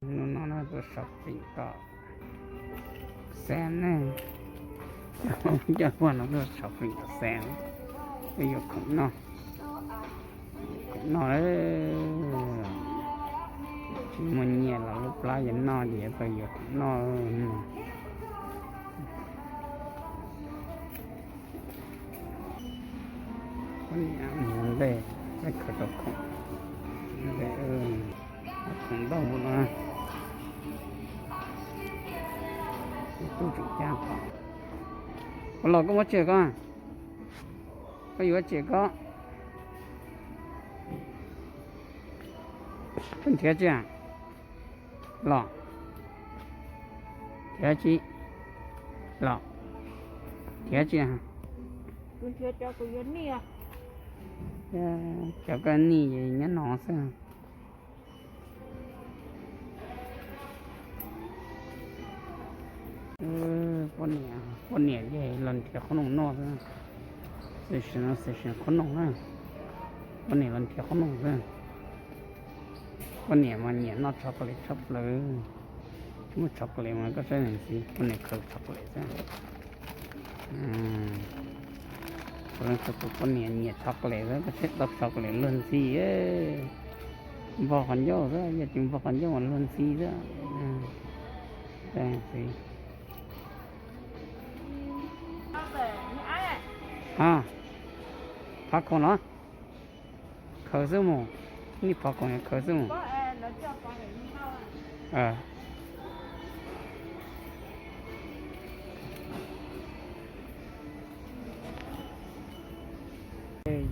Hnub no tuaj shopping tom Sam ne, coj poj no tuaj shopping tom Sam, tuaj yuav khoom noj, khoom noj. Tsis muaj nyiaj los lub plab yuav noj ces yuav tau yuav khoom noj. Mus ntej, khaws tau khoom, khoom ntau no. Tub tseem cab tom. Ua los koj muab tsi koj, koj yuav tsi koj, koj nrhiav tsi los, nrhiav tsi los, nrhiav tsi, cov koj nij nyob no xwb. Poj niam, poj niam ces los nrhiav qhob noom noj xwb. Xwm tseem, xwm tseem qhob noom na, poj niam los nrhiav qhob noom xwb. Poj niam mas nyiam noj chocolate tshaj plaws. Muaj chocolate mas koj saib neeg xwb, poj niam khaws chocolate xwb. Kuv leej txhua tus poj niam nyiam chocolate xwb, koj saib tau chocolate luag ntxhi, npog qhov ncauj xwb, yog tsis npog qhov ncauj mas luag ntxhi xwb. Phab khoom los, khaws xwb mus, nej phab khoom khaws xwb mus.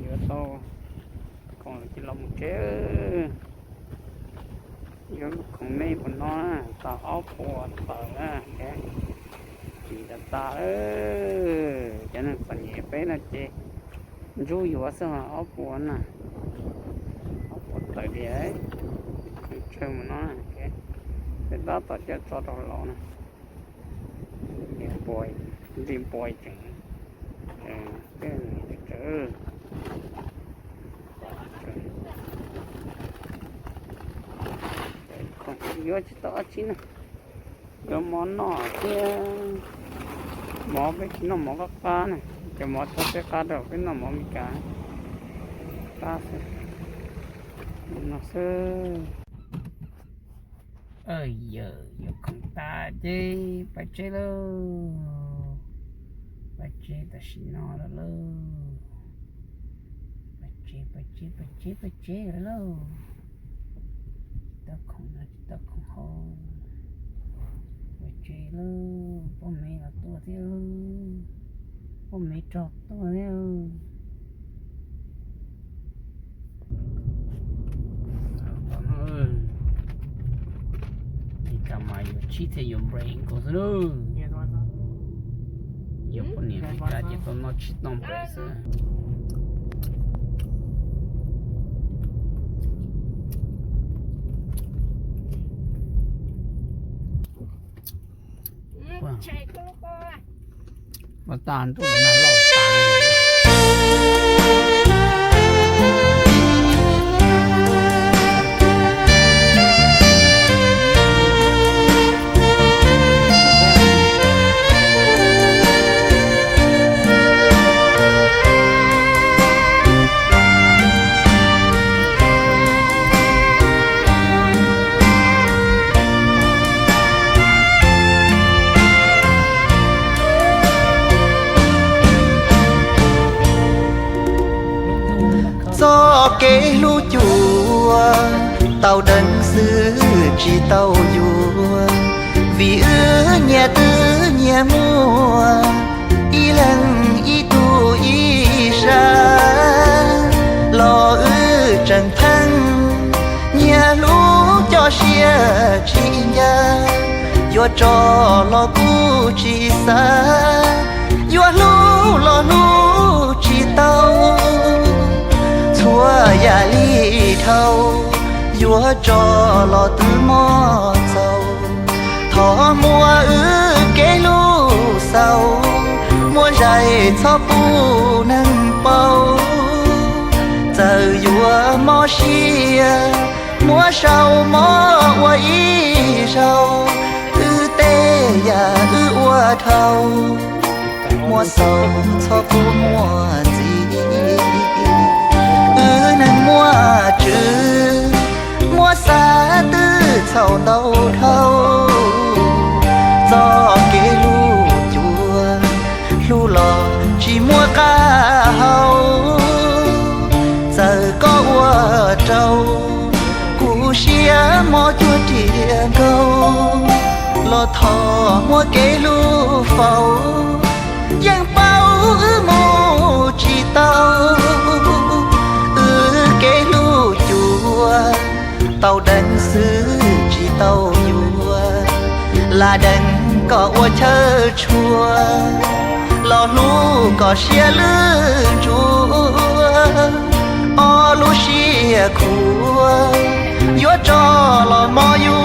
Yuav tau khoom ces los mus tsev. Yuav lub khoom me puas no, tau ob puas tawm na, tsis tas tas. Cov neeg txom nyem peb no ces ntsub yuav xwb, ob puas na, ob puas tawm tiag. Tsawg mus no, peb tab tom coj tso rau hauv los na. Nti npua tseem, tej tsawv, yuav tsis tau dab tsi na. Yuav mov noj thiab, mov peb tsis noj mov qab qab na, cov mov txhob peb qab rau peb noj mov Meskas qab xwb. No xwb. Yawm, yuav khoom tas ces pais tsev lauj. Pais tsev tam sim no lawm lauj. Pais tsev, pais tsev, pais tsev, pais tsev lawm lauj. Tsis tau khoom noj, tsis tau khoom haus. Pais tsev lauj, poj me los tuaj thiab. Poj me rog tuaj thiab. Li cas mas yuav tsib thiab yuav npres nkaus xwb lauj. Yuav poj niam Meskas ces tau noj tsib toj npres xwb. Ua tas ntuj na loj tas. Txoj kev hlub cuav tau deev xwb tsis tau yuav, vim wb nyias twb nyias muaj ib leeg ib tug ib sab. Los wb tseem pheej nyias hlub coj siab tsis ncaj, yuav tso los kuj tsis xav, yuav hlub los hlub tsis tau. Txhua yam li dhau, yuav tso los twb mob txaus. Thov muab wb kev hlub xaus, muab zais txhob pub neeg paub. Txawm yuav mob siab, Muab sau mob ua ib zaug, wb tej yam wb ua dhau, muab xaus txhob pub muaj ntxiv. Wb neeg muaj tswv, muab xav twb txhaum ntau dhau, txoj kev hlub cua hlub los tsis muaj qab hau. Txawm koj ua rau kuv siab mob cuag riam nkaug, los thov muab kev hlub faus, yeej paub wb mus tsis tau. Wb kev hlub cua tau deev xwb tsis tau yuav, lam deev kom ua chaw tshua, los hlub kom siab lwj ntsuav. Ob lub siab khuav yuav tso los mob yus